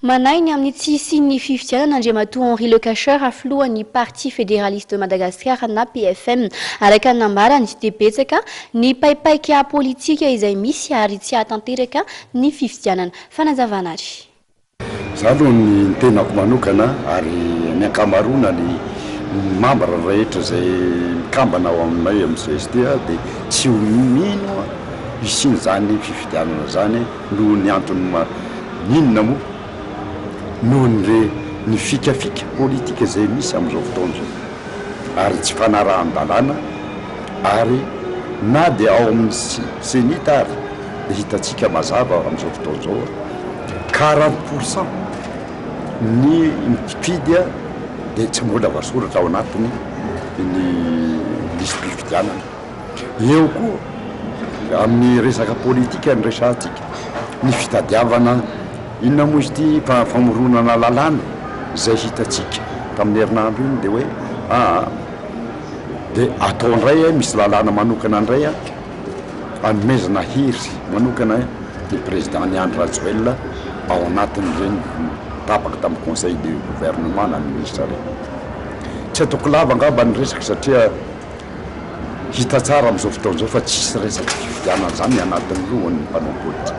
Manahy ny amin'ny tsy hisian'ny fifidianana Andriamatoa Henri Lecacheur, filohan'ny Parti Fédéraliste de Madagascar na PFM. Araka ny nambarany dia betsaka ny paipaika politika izay misy ary tsy hahatanteraka ny fifidianana. Fanazavana ary. Za aloha ny tenako manokana ary ny ankamaroana ny membre rehetra izay mikambana ao aminay amin'ny CST dia tsy ho mino hisian'izany fifidianana izany noho ny antony inona moa? Noho ny re ny fikafika politika izay misy amin'izao fotoana izao ary tsy fanarahan-dalàna ary na dia ao amin'ny Cenit ary dia hitantsika mazava amin'izao fotoana izao 40% ny mpifidy dia tsy mbola voasoratra ao anatiny ny lisi-pifidianana. Eo koa amin'ny resaka politika no resahantsika, ny fitadiavana inona moa izy ity fa famoronana lalàna izay hitantsika tamin'ny herinandro iny dia hoe aa dia atao indray misy lalàna manokana indray hanomezana hery manokana ny président ny Andry Rajoelina ao anatin'ireny tapaka tamin'ny conseil de gouvernement na ministre ireny. Tsy ataoko lava angamba ny resaka satria Hita tsara amin'izao fotoana izao fa tsisy resaka fifidianana izany anatin'ny lohan'ny mpanao politika.